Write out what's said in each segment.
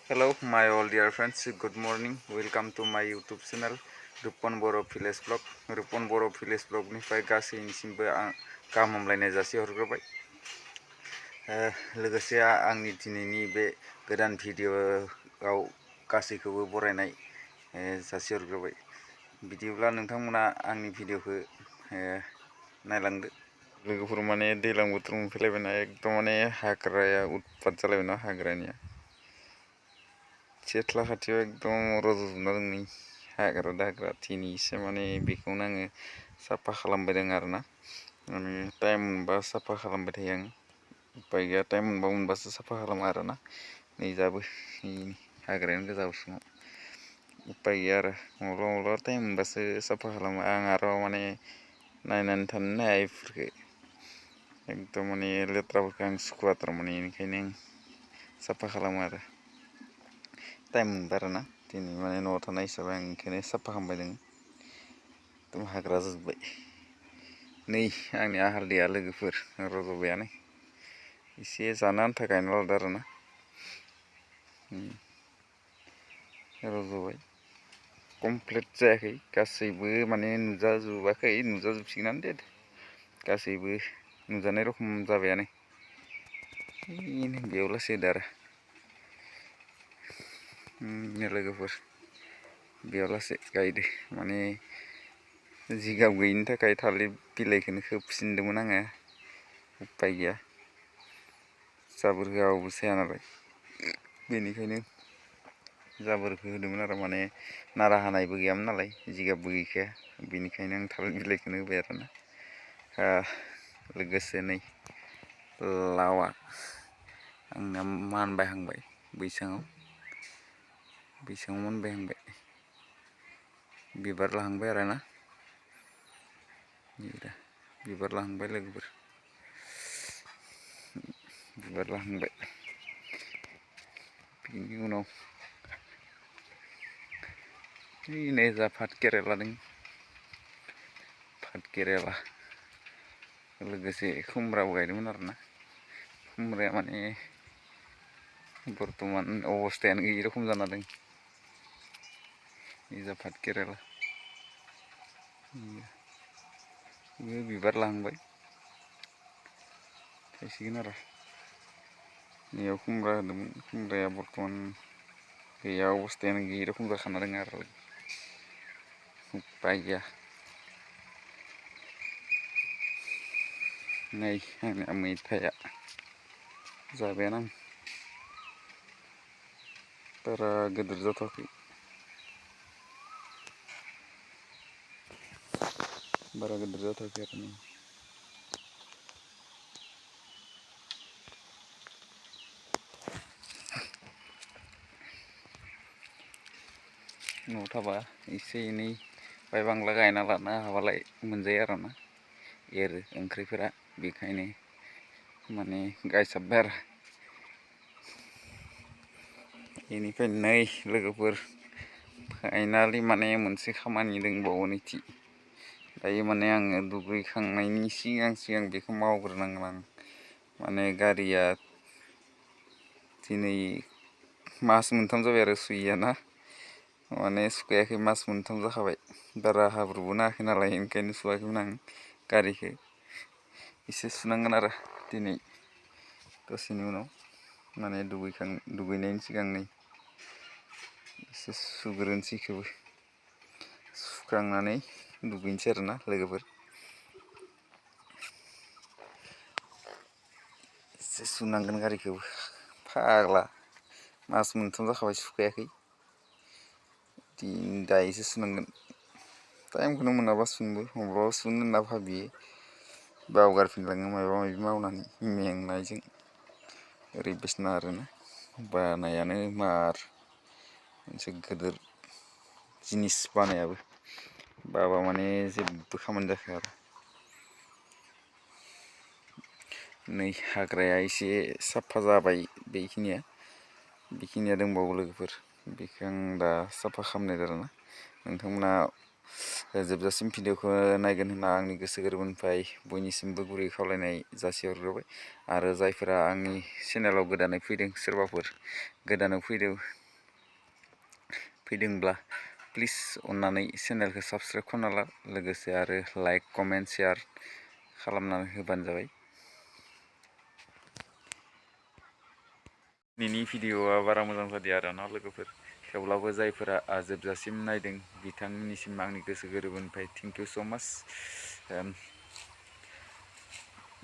Hello, my all dear friends. Good morning. Welcome to my YouTube channel, Rupon Boro Village Vlog. Rupon Boro Village Vlog निफ्राय गासैनिसिमबो आं गाहाम हामलायनाय जासिहरग्रोबाय। लोगोसे आंनि दिनैनि बे गोदान भिडिअ'आव गासैखौबो बरायनाय जासिहरग्रोबाय। बिदिब्ला नोंथांमोना आंनि भिडिअ'खौ नायलांदो। लोगोफोर माने दैज्लां बोथोर मोनफैलायबायना एकदम माने हाग्राया उतपात जालायबायना हाग्रानिया। सेथ्ला खाथियाव एकदम रज'जोबना दं नै हाग्रा दाग्रा दिनैसो माने बेखौनो आङो साफा खालामबाय दं आरोना। माने टाइम मोनबा साफा खालामबाय थायो आं। उपाय गैया, टाइम मोनबासो साफा खालामो आरोना। नै जाबो हाग्रायानो गोजा उसुङाव। उपाय गैया आरो माब्लाबा टाइम मोनबासो साफा खालामो आं आरो माने नायनानै थानोनो हाया बेफोरखौ। एकदम माने लेथ्राफोरखौ आं सुखुवा थारमाने, बेनिखायनो आं साफा खालामो आरो टाइम मोनबा आरोना। दिनै माने न'आव थानाय हिसाबै आं ओंखायनो साफा खालामबाय दङ। एकदम हाग्रा जाजोब्बाय। नै आंनि हालदैया लोगोफोर रज'बायानो। एसे जानो आन्था गायना लादों आरोना। रज'बाय, कमप्लिट जायाखै, गासैबो माने नुजाजोबाखै, नुजाजोबसिगोनानो दे। गासैबो नुजानाय रखम जाबायानो। बेयाव लासै आरो लोगोफोर बेयाव लासै गायदो। माने जिगाब गैयिनि थाखाय थालिर बिलाइखौनो खोबसिनदोंमोन आङो। उपाय गैया, जाबोर होआबाबो जाया नालाय, बेनिखायनो जाबोरखौ होदोंमोन आरो माने नारा हानायबो गैयामोन नालाय, जिगाबबो गैखाया, बेनिखायनो आं थालिर बिलाइखौनो होबाय आरोना। लोगोसे नै लावआ आंना मानबायहांबाय बैसाङाव मोनबायहांबाय, बिबार लाहांबाय आरोना। बिबार लाहांबाय लोगोफोर, बिबार लाहांबाय। बिनि उनाव नै जा भात केरेला दं, भात केरेला लोगोसे खुमब्राबो गायदोंमोन आरोना। खुमब्राया माने बर्थमान अबस्थायानो गैयि रखम जाना दं। जा भात केरेला बेयो बिबार लाहांबाय, थायसिगोन आरो। नैयाव खुमब्रा होदोंमोन, खुमब्राया बर्थमान गैया, अबस्थायानो गैयि रखम जाखाना दङ आरो। उपाय गैया। नै आंना मैथाया जाबायानो आं, बारा गिदिर जाथ'वाखै, बारा गिदिर जाथ'वाखै आरो नै। न'आव थाबा एसे एनै बाय बांला गायना लानो हाबालाय मोनजायो आरोना, एरो ओंख्रिफोरा, बेखायनो माने गायसाबबाय आरो। बेनिफ्राय नै लोगोफोर फाइनालि माने मोनसे खामानि दंबावो नैथि। दायो माने आङो दुगैखांनायनि सिगां बेखौ मावग्रोनांगोन आं। माने गारिया दिनै मास मोनथाम जाबाय आरो सुयैयाना, माने सुखायाखै, मास मोनथाम जाखाबाय। बारा हाब्रुबो नाङाखै नालाय, ओंखायनो सुवाखैमोन आं गारिखौ। एसे सुनांगोन आरो दिनै दसेनि उनाव, माने दुगैनायनि सिगां नै एसे सुग्रोनोसै इखौबो। सुखांनानै दुगैनोसै आरोना लोगोफोर। एसे सुनांगोन गारिखौबो, फाग्ला मास मोनथाम जाखाबाय सुखायाखै। दायोसो सुनांगोन, टाइमखौनो मोनाबा सुनोबो, माब्लाबा सुनो होनना भाबियो, बावगारफिनलाङो माबा माबि मावनानै मेंनायजों। ओरैबायसा आरोना, बानायानो मार मोनसे गिदिर जिनिस बानायाबो। बाबा माने जेबो खामानि जाखाया आरो। नै हाग्राया एसे साफा जाबाय, बेखिनिया दंबावो लोगोफोर। बेखौ आं दा साफा खालामनाय आरोना। नोंथांमोना जोबजासिम भिडिअखौ नायगोन होनना आंनि गोसो गोरबोनिफ्राय बयनिसिमबो गुरै खावलायनाय जासिहरग्रोबाय। आरो जायफोरा आंनि चेनेलाव गोदानै फैदों, सोरबाफोर गोदानै फैदोंब्ला प्लिज अननानै चेनेलखौ साबस्क्राइब खालामना ला, लोगोसे आरो लाइक कमेन्ट शेयार खालामनानै होबानो जाबाय। दिनैनि भिडिअआ बारा मोजां जादिया आरोना लोगोफोर, थेवब्लाबो जायफोरा जोबजासिम नायदों बिथांमोननिसिम आंनि गोसो गोरबोनिफ्राय थेंक इउ स' माच।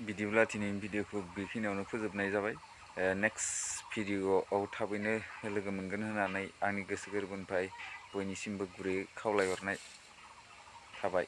बिदिब्ला दिनैनि भिडिअखौ बेखिनियावनो फोजोबनाय जाबाय। नेक्स्ट भिडिअआव थाबैनो लोगो मोनगोन होननानै आंनि गोसो गोरबोनिफ्राय बयनिसिमबो गुरै खावलायहरनाय थाबाय।